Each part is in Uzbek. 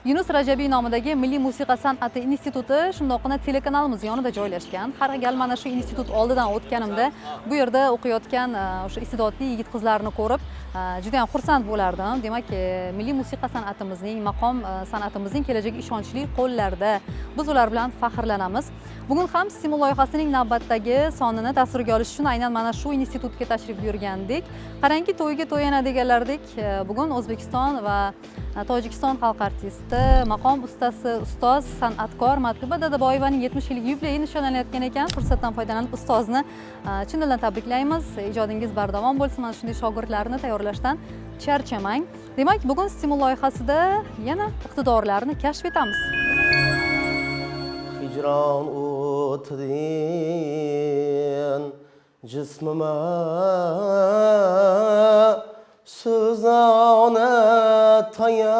Yunus Rajabiy nomidagi Milliy musiqa san'ati instituti shundoqqina telekanalimiz yonida joylashgan. Har gal mana shu institut oldidan o'tganimda bu yerda o'qiyotgan o'sha iste'dodli yigit qizlarni ko'rib juda ham xursand bo'lardim. Demak, milliy musiqa san'atimizning, maqom san'atimizning kelajagi ishonchli qo'llarda. Biz ular bilan faxrlanamiz. Bugun ham Stimul loyihasining navbatdagi sonini tasvirga olish uchun aynan mana shu institutga tashrif buyurgandik. Qarangki, to'yga to'yana deganlardek, bugun O'zbekiston va Tojikiston xalq artisti, maqom ustasi, ustoz, san'atkor Matluba Dadaboyevaning 70 yillik yubileyi nishonlanayotgan ekan. Fursatdan foydalanib ustozni chin dildan tabriklaymiz. Ijodingiz bardavom bo'lsin, mana shunday shogirdlarni tayyorlashdan charchamang. Demak, bugun Stimul loyihasida yana iqtidorlarni kashf etamiz. Hicran o'tidin jismime Suzane tayatguncha.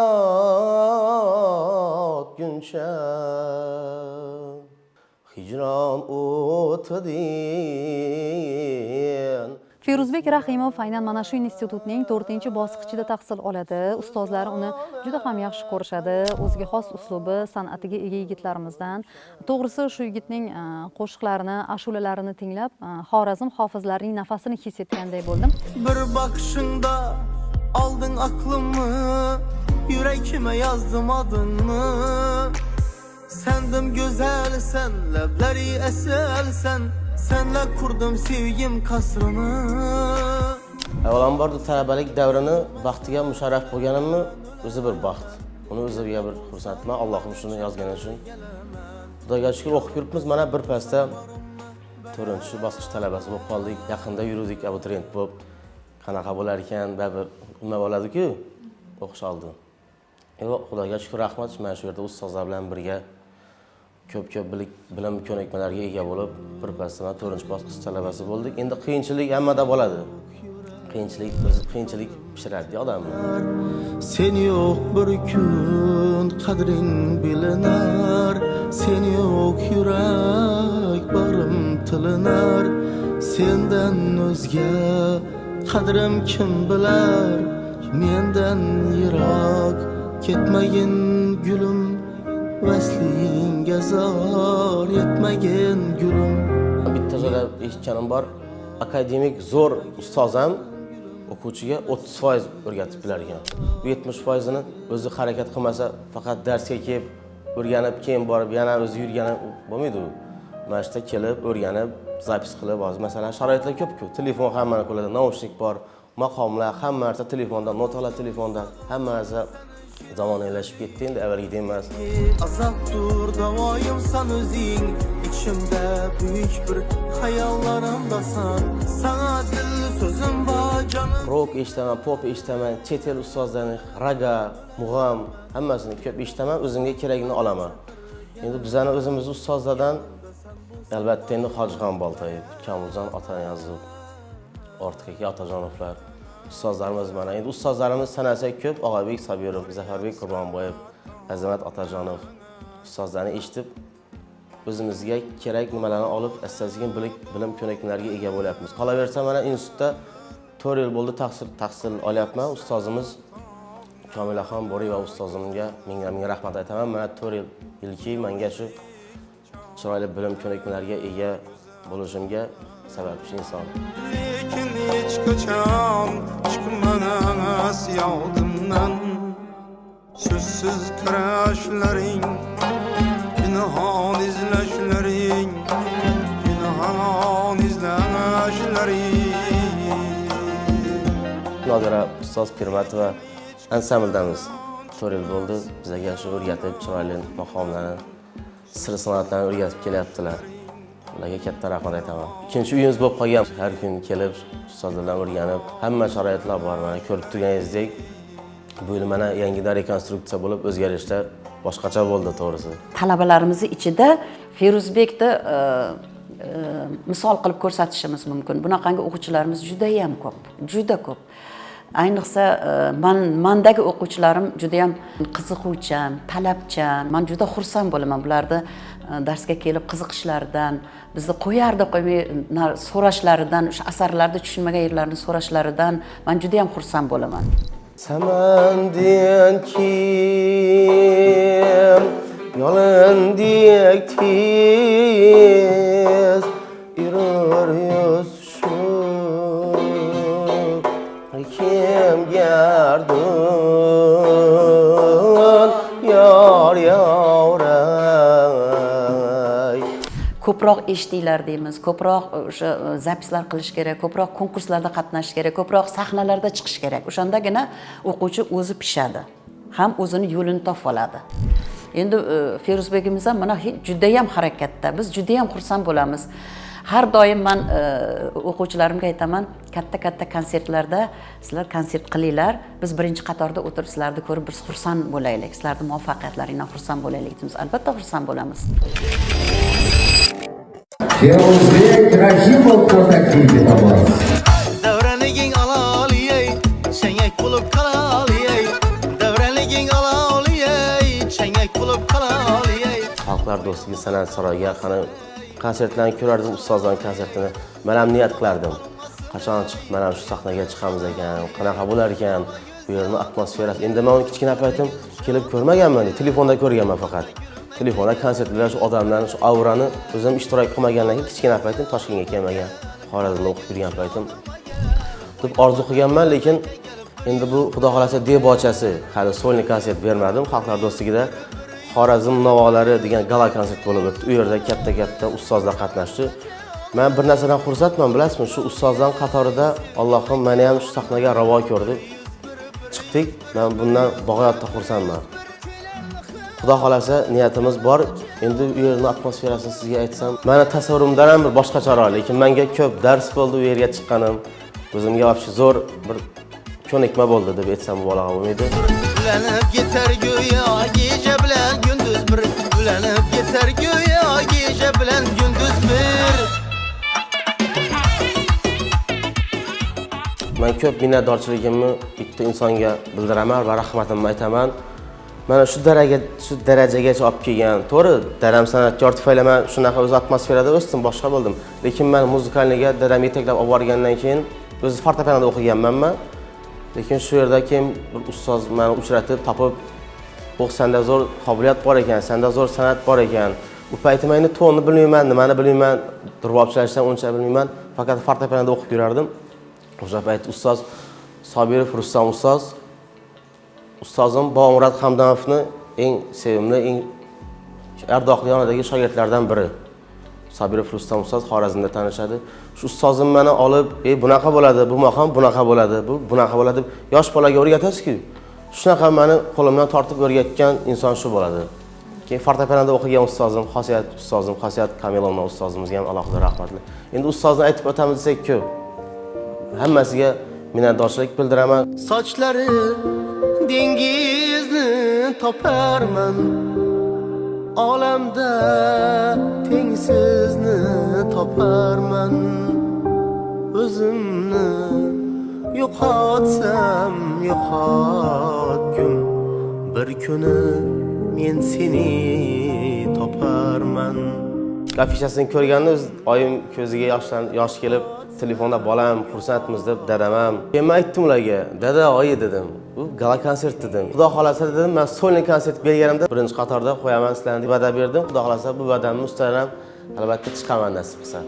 Hicran o'tidin. Feruzbek Rahimov aynan mana shu institutning to'rtinchi bosqichida tahsil oladi. Ustozlari uni juda ham yaxshi ko'rishadi. O'ziga xos uslubi, san'atiga ega yigitlarimizdan. To'g'risi, shu yigitning qo'shiqlarini, ashulalarini tinglab, Xorazm hofizlarining nafasini his etganday bo'ldim. Bir bakışında aldın aklımı. Yüreğime yazdım adını. Sendim güzel sen, lebleri esel sen. Senle kurdum sevgim kasrını. Avvalambor, talabalik davrini baxtiga musharraf bo'lganimni o'zi bir baxt. Uni o'ziga bir xursandman. Allohim shuni yozgani uchun. Xudoga shukur, o'qib yuribmiz. Mana bir pasda to'rtinchi bosqich talabasi bo'lib qoldik. Yaqinda yuruvdik abituriyent bo'lib. Qanaqa bo'lar ekan, baribir nima bo'ladi-ku o'qish oldin. Yo'q, Xudoga shukur, rahmat, mana shu yerda ustozlar bilan birga ko'p ko'p bilim ko'nikmalarga ega bo'lib, bir pasda mana to'rtinchi bosqich talabasi bo'ldik. Endi qiyinchilik hammada bo'ladi. Qiyinchilik o'zi, qiyinchilik pishiradi odamni. Sen yo'q bir kun qadring bilinar. Sen yo'q yurak barim tilinar. Sendan o'zga qadrim kim bilar? Mendan yiroq ketmagin gulim. Vaslingga zor yetmagin gulim. Bitta joyda eshitganim bor, akademik zo'r ustoz ham o'quvchiga 30% o'rgatib bilar ekan. Bu 70%ini o'zi harakat qilmasa, faqat darsga kelib o'rganib, keyin borib yana o'zi yurgani bo'lmaydi. U mana shu yerda kelib o'rganib, запись qilib. Hozir, masalan, sharoitlar ko'pku, telefon hammani qo'lida, наушник bor, maqomlar, hamma narsa telefonda, notalar telefonda, hamma narsa zamonaviylashib ketdi endi, avvalgidek emas. Azaptur davoyimsan o'zing. İçimde büyük bir xayollarimdasan. Sana dil so'zim bor canım. Rok eshitaman, pop eshitaman, chet el ustozlarini, raga, mug'am, hammasini ko'p eshitaman, o'zimga keragini olaman. Endi bizani o'zimizni ustozlardan, albatta, endi Hojixon Boltayev, Komiljon Otaniyazov, Ortiq aka Otajonovlar ustozlarimiz mana. Endi ustozlarimiz sanasak ko'p, Og'abek Sobirov, Zafarbek Qurbonboyev, Azamat Otajonov ustozlarni eshitib, o'zimizga kerak nimalarni olib, asta-sekin bilim ko'nikmalarga ega bo'lyapmiz. Qolaversa, mana institutda 4 yil bo'ldi tahsil olyapman. Ustozimiz Komilaxon Bo'riyeva ustozimga mingdan ming rahmat aytaman. Mana 4 yilki menga shu chiroyli bilim ko'nikmalarga ega bo'lishimga sababchi inson. Lekin hech qachon chiqmas yodimdan so'zsiz qarashlaring, pinhon izlashlaring, pinhon izlashlaring. Nodira ustoz Pirmatova ansambldamiz. 4 yil bo'ldi, bizga shu o'rgatib, chiroyli maqomlarni, sir san'atlarni o'rgatib kelyaptilar. Ularga katta rahmat aytaman. Ikkinchi uyimiz bo'lib qolgan. Har kun kelib, ustozlardan o'rganib, hamma sharoitlar bor, mana ko'rib turganingizdek. Bu yil mana yangidan rekonstruksiya bo'lib, o'zgarishlar boshqacha bo'ldi, to'g'risi. Talabalarimizni ichida Feruzbekni misol qilib ko'rsatishimiz mumkin. Bunaqangi o'quvchilarimiz judayam ko'p, juda ko'p. Ayniqsa mandagi o'quvchilarim judayam qiziquvchan, talabchan. Man juda xursand bo'laman bularni darsga kelib qiziqishlaridan, bizni qo'yardi qo'ymay so'rashlaridan, o'sha asarlarni tushunmagan yerlarini so'rashlaridan man judayam xursand bo'laman. Samandin kim yolindek tez yurur yuz shu kim gardun yor yoray. Ko'proq eshitinglar deymiz, ko'proq o'sha запись lar qilish kerak, ko'proq konkurslarda qatnashish kerak, ko'proq sahnalarda chiqish kerak. O'shandagina o'quvchi o'zi pishadi, ham o'zini yo'lini topib oladi. Endi Feruzbegimiz ham mana judayam harakatda, biz judayam xursand bo'lamiz. Har doim man o'quvchilarimga aytaman, katta-katta konsertlarda sizlar konsert qilinglar, biz birinchi qatorda o'tirib sizlarni ko'rib biz xursand bo'laylik, sizlarni muvaffaqiyatlaringdan xursand bo'laylik deymiz. Albatta xursand bo'lamiz. Feruzbek Rahimov taklif etamiz. Davranliging ololiyey, changak bo'lib qololiyey. Davranliging ololiyey, changak bo'lib qololiyey. Xalqlar do'stligi san'at saroyiga qani konsertlarni ko'rardim, ustozlarning konsertini. Men ham niyat qilardim. Qachon chiqib men ham shu sahnaga chiqamiz ekan, qanaqa bo'lar ekan bu yerning atmosferasi. Endi men uni kichkina paytim kelib ko'rmaganman, telefonda ko'rganman faqat. Telefonda konsertlar, shu odamlarni, shu aurani o'zim ishtirok qilmagandan keyin kichkina paytim Toshkentga kelmagan, Xorazmda o'qib yurgan paytim deb orzu qilganman, lekin endi bu xudo xolasa debochasi, hali сольный konsert bermadim. Xalqlar do'stligida Xorazm navolari degan gala konsert bo'lib o'tdi. U yerda katta-katta ustozlar qatnashdi. Men bir narsadan xursandman, bilasizmi? Shu ustozlar qatorida Allohim meni ham shu sahnaga ravo ko'rdi. Chiqdik. Men bundan bag'oyatda xursandman. Xudo xolasa niyatimiz bor. Endi u yerning atmosferasini sizga aytsam, meni tasavvurimdan ham bir boshqacharoq, lekin menga ko'p dars bo'ldi u yerga chiqqanim. O'zimga вообще zo'r bir ko'nikma bo'ldi deb aytsam mubolag'a bo'lmaydi. Ulanib ketar go'yo kecha bilan gündüz bir, ulanib ketar go'yo kecha bilan gündüz bir. Men ko'p minnatdorchiligimni bitta insonga bildiraman va rahmatimni aytaman. Mana shu darajagacha olib kelgan. To'g'ri, dadam san'atkor tufayli men shunaqa o'z atmosferada o'sdim, boshqa bo'ldim. Lekin men muzikalniga dadam yetaklab olib borgandan keyin o'zi fortepianoda o'qiganman men. Lekin shu yerda keyin bir ustoz meni uchratib, topib, "O'q, senda zo'r qobiliyat bor ekan, senda zo'r san'at bor ekan." U paytim endi tonni bilmayman, nimani bilmayman, rubob chalishdan uncha bilmayman, faqat fortepianoda o'qib yurardim. O'sha payt ustoz Sobirov Rustam ustoz, ustozim Bobomurod Hamdamovni eng sevimli, eng ardoqli yonidagi shogirdlardan biri. Sobirov Rustam ustoz Xorazmda tanishadi. Shu ustozim meni olib, bunaqa bo'ladi, bu maqom bunaqa bo'ladi, bu bunaqa bo'ladi deb yosh bolaga o'rgatasiz-ku. Shunaqa meni qo'limdan tortib o'rgatgan inson shu bo'ladi. Keyin fortepianoda o'qigan ustozim, Xosiyat ustozim, Xosiyat Kamilovna ustozimizga ham alohida rahmatli. Endi ustozni aytib o'tamiz desak ko'p. Hammasiga minnatdorchilik bildiraman. Sochlari dengizni toparman, olamda tengsizni toparman. O'zimni yo'qotsam yo'qotgum, bir kuni men seni toparman. Afishasini ko'rganda o'z oyim ko'ziga yosh kelib, telefonda bolam xursandmiz deb dadam ham. Keyin men aytdim ularga, dada, oyi dedim. Bu gala konsert dedim. Xudo xolasa dedim, men сольный konsert berganimda birinchi qatorda qo'yaman sizlarni deb va'da berdim. Xudo xolasa bu va'damni ustidan ham albatta chiqaman nasib qilsa.